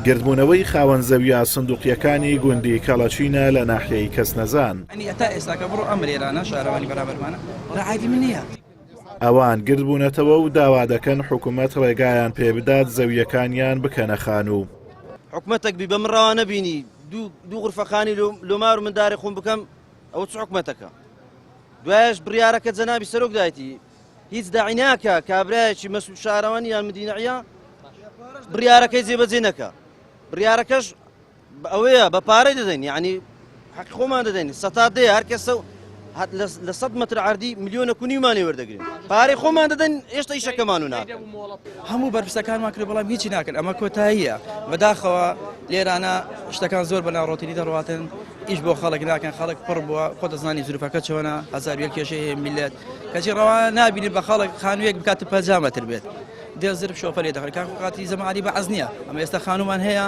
گردبوونەوەی خاوەن زەوییە سندوقییەکانی گوندی کەڵەچینە لە ناحیەی کەسنەزان. ئەوان گردبوونەتەوە و داوا دەکەن حکومەت ڕێگایان پێبدات زەوییەکانیان بکەنە خانوو. حکومەتەک بی بە من ڕەوا نەبینی دوو غورفە خانی لۆ مار و مندارێ خۆم بکەم ئەوە چ حکومەتەکە دوایش بڕیارەکە جەنابی سەرۆک دایتی هیچ داعی ناکە کابرایەکی مەسول شارەوانی یان مدینەعە بڕیارەکەی جێبەجێ نەکە بڕیارەکەش ئەوەیە بە پارەی دەدەین یعنی حەقی خۆمان دەدەین سەتا دەیە هەر کەسە و لە 100 متر عردی ملیۆنە کونیمان لێ وەردەگرین پارەی خۆمان دەدەن ئێشتا ئیشەکەمان و ناکەن هەموو بەرپرسەکانمان کرد بەڵام هیچی ناکەن ئەمە کۆتاییە بەداخەوە لێرانە شتەکان زۆر بە ناڕۆتینی دەڕواتن ئیش بۆ خەڵک ناکەن خەڵک پڕ بووە خۆ دەزانی زروفەکە چۆنە 1001 کێشەی هەیە میلەت کەچی ڕەوا نابینی بە خەڵک خانوویەک بکات 50 متر بێت دێ زرف شۆفەر لێ دەخرێت کاک قاتی زەمانی بەعس نییە ئەمە ئێستا خانومان هەیە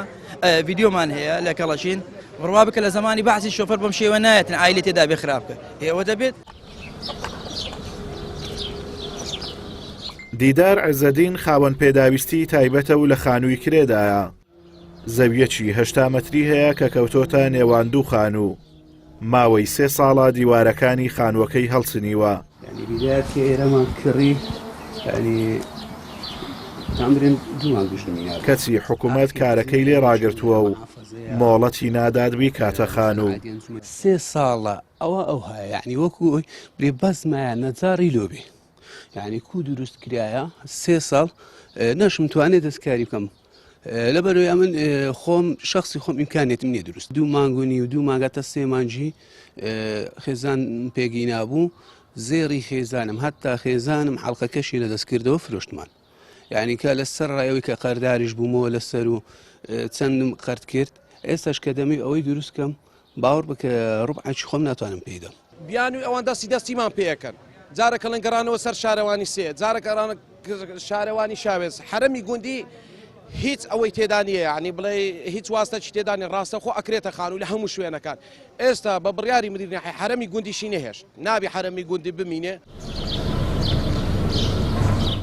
ڤیدیۆمان هەیە لە کەڵەشین بڕوا بکە لە زمانی بەعسی شۆفەر بەم شێوە نایەتن ئایلی تێدا بێ خراپ بکە ئێوە دەبێت دیدار عزەدین خاوەن پێداویستی تایبەتە و لە خانووی کرێدایە. زەویەکی 80 مەتری هەیە کە کەوتۆتە نێوان دوو خانوو. ماوەی سێ ساڵە دیوارەکانی خانووەکەی هەڵچنیوە. یانی بیدایەت کە ئێرەمان کڕی یانی تامرین دوومان گوشتمینە. کەچی حکومەت کارەکەی لێ ڕاگرتووە و مۆڵەتی نادات بیکاتە خانوو. سێ ساڵە ئەوە ئەوهایە یانی وەکو ئەوەی برێ بەس مایە نەجاڕی لۆ بێ یانی کو دروست کرایە سێ ساڵ نەشم توانێ دەستکاری بکەم لەبەرەوەی ئەمن خۆم شخصی خۆم ئیمکانێتم نییە دروست دوو مانگ و نیو دوو مانگە تا سێ مانگی خێزان پێگی نابوو زێڕی خێزانم هەتا خێزانم حەڵقەکەشی لە دەست کردەوە فرۆشتمان یعنی کە لەسەر ڕایەوەی کە قەرداریش بوومەوە لەسەر و چەندم قەرد کرد ئێستاش کە دەمی ئەوەی دروست کەم باوەڕ بکە ڕوبعێکی خۆم ناتوانم پێی دەم. بیانوی ئەوان دەستی دەستیمان پێ ئەکەن جارە کەڵێن گەڕانەوە سەر شارەوانی سێ جارە گەڕانە شارەوانی شاوێز حەرەمی گوندی هیچ ئەوەی تێدا نییە یعنی بڵێ هیچ واستەکی تێدا نیە ڕاستەخۆ ئەکرێتە خانوو لە هەموو شوێنەکان ئێستا بە بڕیاری مدیر ناحیە حەرەمی گوندیشی نەهێشت نابی حەرەمی گوندی بمینێ.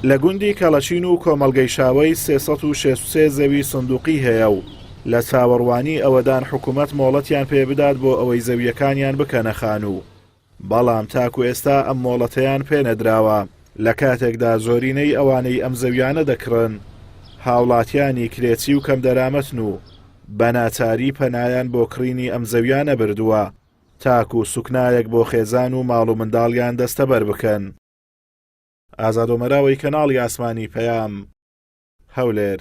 لە گوندی کەڵەشین و کۆمەڵگەی شاوەی 363 زەوی سندوقی هەیە و لە چاوەڕوانی ئەوەدان حکومەت مۆڵەتیان پێ بدات بۆ ئەوەی زەوییەکانیان بکەنە خانوو، بەڵام تاکو ئێستا ئەم مۆڵەتەیان پێ نەدراوە، لە کاتێکدا زۆرینەی ئەوانەی ئەم زەویانە دەکڕن هاوڵاتیانی کرێچی و کەمدەرامەتن و بە ناچاری پەنایان بۆ کڕینی ئەم زەویانە بردووە تاکو سوکنایەک بۆ خێزان و ماڵ و منداڵیان دەستەبەر بکەن. ئازاد ئۆمەراوەی کەناڵی ئاسمانی پەیام، هەولێر.